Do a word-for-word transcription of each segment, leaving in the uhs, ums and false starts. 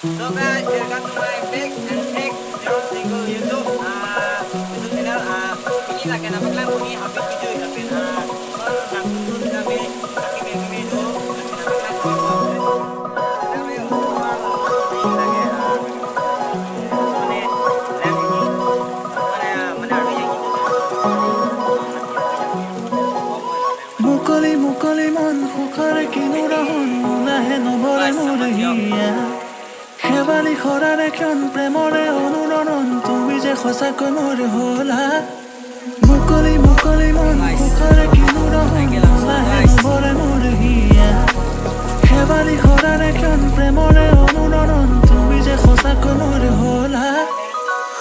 So guys, welcome to my back and back Jerome Single YouTube, ah, YouTube channel. Ah, pini lake nangpaklang puni habit video lapen, ah, non nangtum kami akimi akimi do, lake nangpaklang puni. Mukoli mukoli mon, hukare kinura hon, lahe no bore mur hiya. Khebali khorare kyon premore onuronon, tumi je khosa ko mur hola. Mukoli mukoli mon, hukare kinura hon, lahe no bore mur hiya. Khebali khorare kyon premore onuronon, tumi je khosa ko mur hola.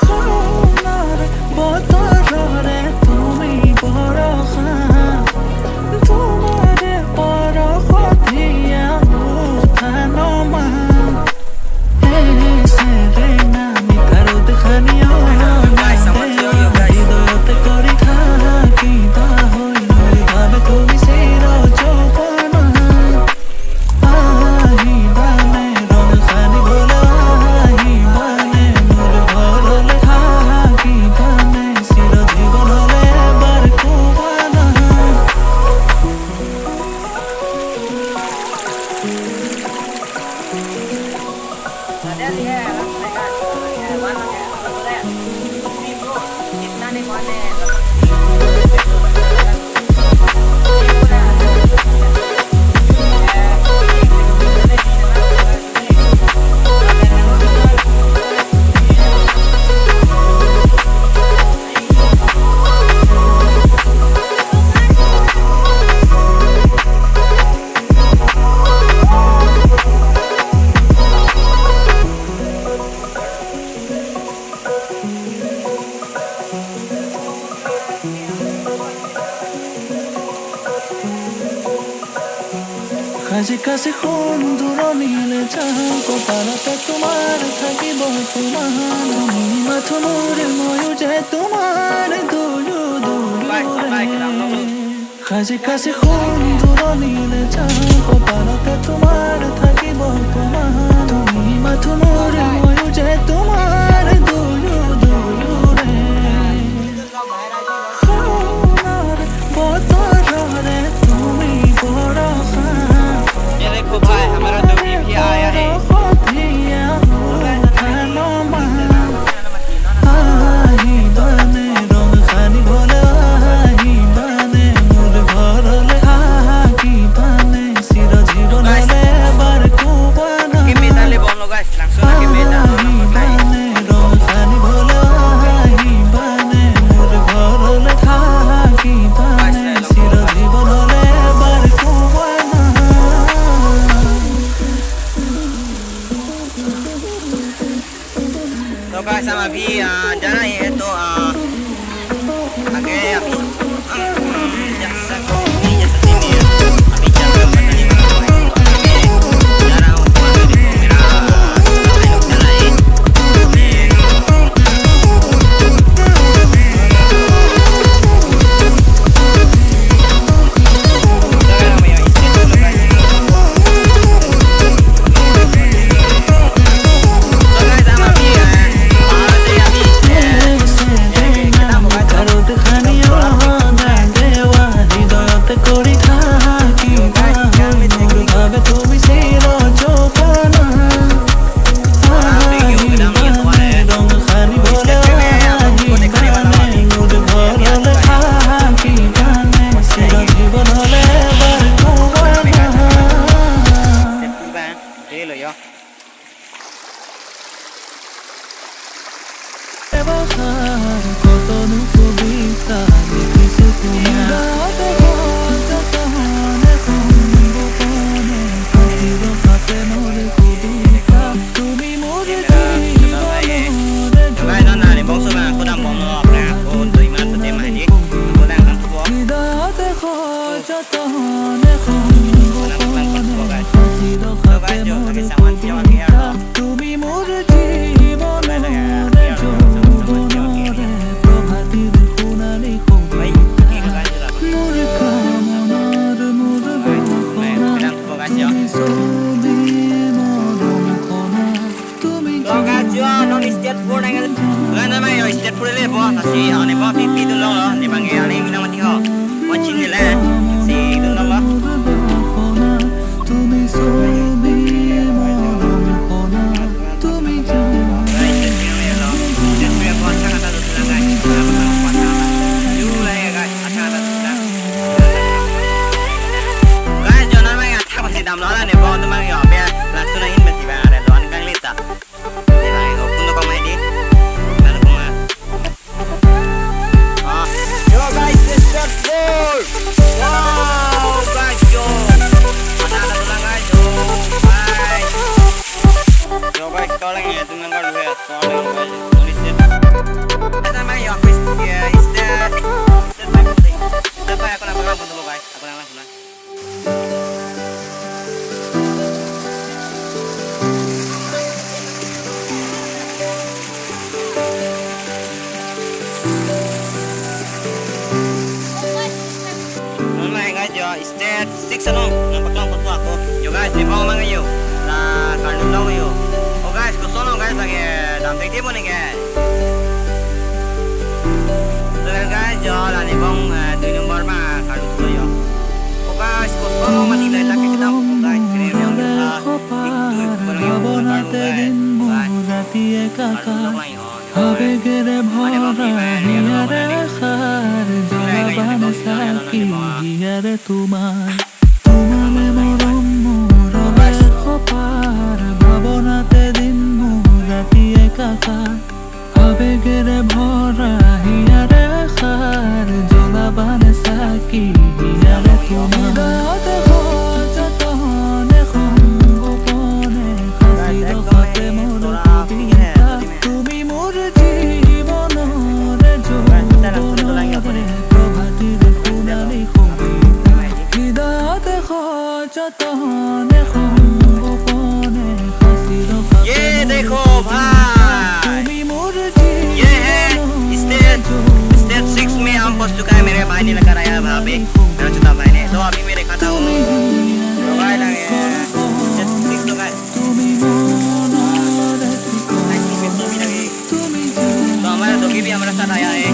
Honar botorore tumi borokha, tumare borokha diya uthanoma. Ese rena mi karo dekhani ona, hridoyote kori tha kiba hoi, nuri babe tumi siro chopona. Ahi bane rong khani bolo, ahi bane mur ghor le tha ki bane, siro jibon le bar ko bana. Khajika si khun duroni le chang, kopalote tumar thakibo tuman. Tumi mathumur moyu je tumar duyu duyu re. Khajika si khun duroni le chang, kopalote tumar thakibo tuman. Tumi mathumur moyu je tumar duyu duyu re. Honar botorore tumi borokha. ये देखो भाई, हमारा डोगी भी आया है। Borokha diya uthanoma. Ahi bane rong khani bolo, ahi bane mur ghor le tha ki bane, siro jibon le bar ko bana. Kimi dale bolo guys, langsung lagi beda. Ahi bane rong khani bolo, ahi bane mur ghor le tha ki bane, siro jibon le bar ko bana. तो गाइस, हम अभी, आ, जा रहे हैं, तो, आ, आगे अभी, हम, हम, जैसा, जैसा, अभी चल रहा हूँ, पता नहीं कहाँ पर है। अभी मैं जा रहा हूँ, वहाँ पे देखो, मेरा, आ, चला है। Tet pura le po, lasi, ah, ne po, pi, pi dun lo, ne bang ke, ah, ne, mina mati ho. Watching ne le, si dun lo. Guys, jo non bang athak pasi damlo la ne po, atum bang yo, be langsung nangin mati bang, ada lo an kang lita. Di bang, oh, kundo kong mai di. Lalu kong mai. Ah. Yo, guys, it's that four. Wow, guys, yo. Ada, ada tulang, guys, yo. Guys. Yo, guys, tolong ya, tulang kalau ya, tolong, guys. Tulis ya. Ada nama ya, aku is-, ya, is that, is that five, is that five, aku nak pegang dulu, guys. Aku nak langsung, guys. Non mai guys, yo, step six along nangpaklang patu ako. Yo guys, ne bang mang yo. La karlu long yo. Oh guys, koson long guys lagi dam tek dia mo ne guys. So guys, yo, la ne bang, eh, dui number ma karlu tu yo. Oh guys, koson long mati lai lagi kita. Oh guys, keren yo. Ah, itu, koson long yo, karlu guys. Guys. Karlu long yo. আবেগেরে ভরা হিয়ারে হার, জ্বলা বানে সাকি হিয়ারে তোমার। তোমালে মরম মোর খপার, ভাবনাতে দিন মোর রাতি একাকার। আবেগেরে ভরা হিয়ারে হার, জ্বলা বানে সাকি হিয়ারে তোমার। হৃদয়তে সযতনে সংগোপনে, হাসি দোষতে মোর কবিতা। তুমি মোর জীবনরে যৌবনরে প্রভাতির সোনালী কবিতা। হৃদয়তে সযতনে সংগোপনে হাসি দোষতে ये देखो भाई, ये है स्टेज, स्टेज सिक्स में हम पहुंच चुका है। मेरे भाई ने लेकर आया है भाभी, मेरा छोटा भाई ने। तो अभी मैं दिखाता हूँ। तो भाई लगे, स्टेज सिक्स तो भाई। तो हमारा डॉगी भी हमारा साथ आया है।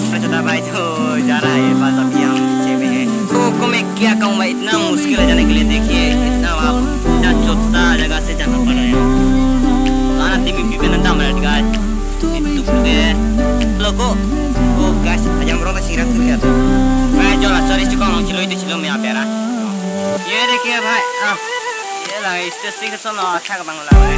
मेरा छोटा भाई तो जा रहा है बस, अभी हम पीछे में है। तो को मैं क्या कहूँ भाई, इतना मुश्किल है जाने के लिए। देखिए, इतना वहाँ, इतना छोटा जगह से जाना पड़ रहा है। Sana timi pipi nanda mara guys. Itu ke loko. Oh guys, ajam rona sirang tu ya. Guys, jola sorry cuka long chilo itu chilo me apera. ये देखिए भाई, ah, ये लगा, इससे सीख सुनो, अच्छा का बंगला है।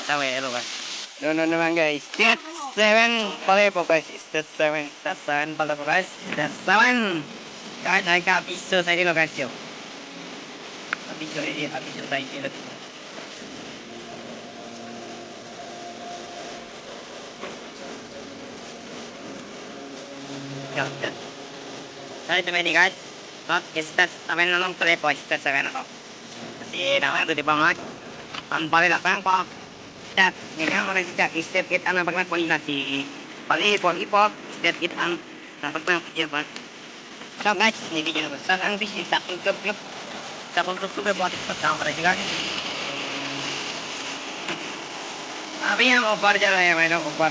Tahu ya, lo, guys. No, no, no, guys. Step seven, pale po, guys. Step seven, step seven, pale po, guys. Step seven. Guys, naik ke api so saya lo, guys, yo. Api so ini, api so saya lo. Yo, yo. Saya teman ini, guys. Not step seven along, pale po, step seven along. Si nama tu di bang, ah. An pale la pang pa. Step, ni kan orang step, step it an bang pon na si. Pale pon ipot, step it an. Na bang pon ipot. So guys, ni video ko sa ang bisi sa ang tup tup. Sa ang tup tup buat ipot sa ang pare juga. अभी हम ऊपर जा रहे हैं भाई लोग, ऊपर।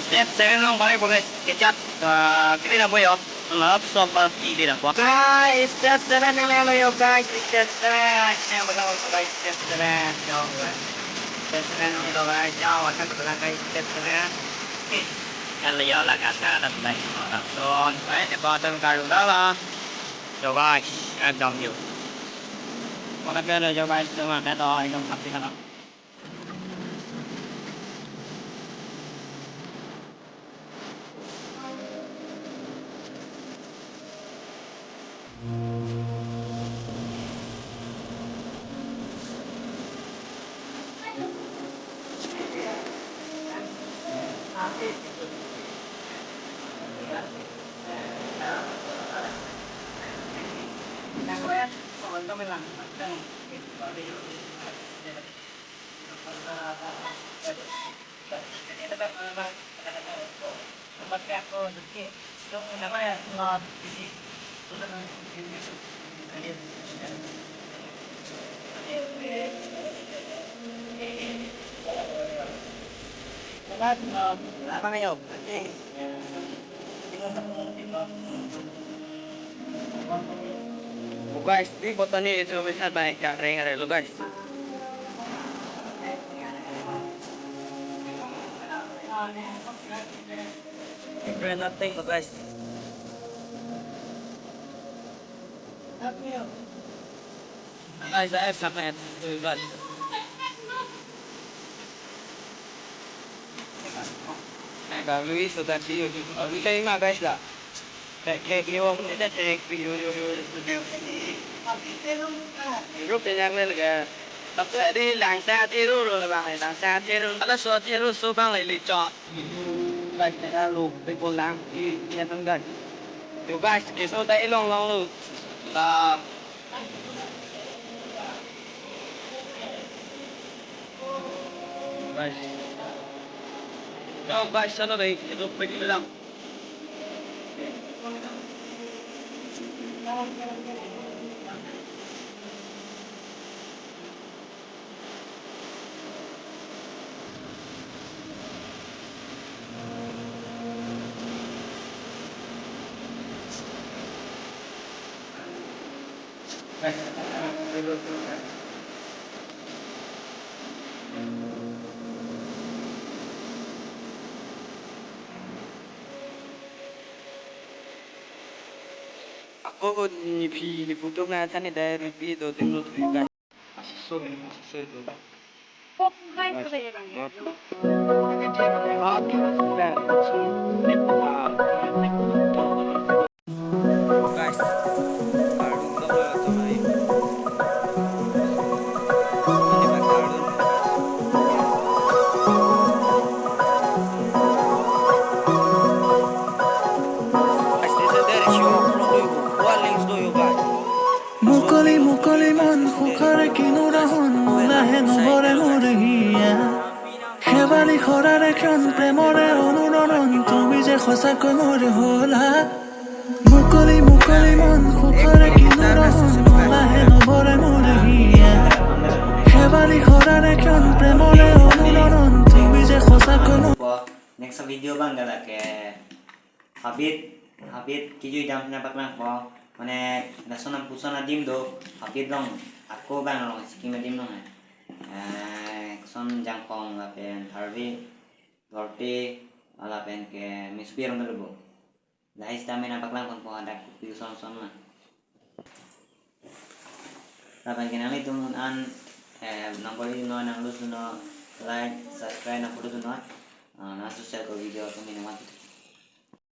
Step seven along pale po, guys. Kechat, ah, kiri na boy, oh. Lap so pa kiri na po. Guys, step seven na lo yo, guys. Step seven. Ayan, baga ko, guys, step seven. Yo, guys. Step seven na lo, guys. Yo, wala ko lang, guys, step seven. Kala yo la kasa na, guys. Son, guys, ne button karu dala. Yo, guys, ekdom yo. Wala ko lo yo, guys, cuma kata ekdom pasti kata. Guys, di botani itu bisa baik garing ada lo guys. Keren nothing lo guys. Guys, saya sangat hebat. Kang Luis sudah di YouTube. Luis saya lima guys lah. Tek tek yo, tek tek yo yo yo. Grup yang lain ke. Tapi di langsa tiru lo bang, langsa tiru. Kalau so tiru so bang lili cok. Guys, kita lo pekol lang. Iya kan guys. Yo guys, keso ta ilong long lo. Ta. Guys. Yo guys, sana deh, itu pekol lang. Ako ko ni phi ni putok na than ni dai ri phi do tin lo tu guys. Guys, মুকলি মুকলি মন সুখৰে কিনো ৰাহন, লাহে নভৰে মোৰ হিয়া। শেৱালি সৰাৰে ক্ষণ প্ৰেমৰে অনুৰণন, তুমি যে সঁচাকৈ মোৰ হলা। মুকলি মুকলি মন সুখৰে কিনো ৰাহন, লাহে নভৰে মোৰ হিয়া। শেৱালি সৰাৰে ক্ষণ প্ৰেমৰে অনুৰণন, তুমি যে সঁচাকৈ মোৰ Next video bang gala ke habit, habit kejui dam sina paklang po. Mane lason apuson adim do, habit long ako bang long skim adim long hai. Eh, son Jangkong lapen Tharve, Dorte, lapen ke Mispi rong dolo bo. Lahai sita mena paklang pon po hadak kopi son son ma. Lapen ke nanglitum an, eh, number ino nang lus no, like, subscribe nang photo no. Ah, nang share ko video ko mena mati.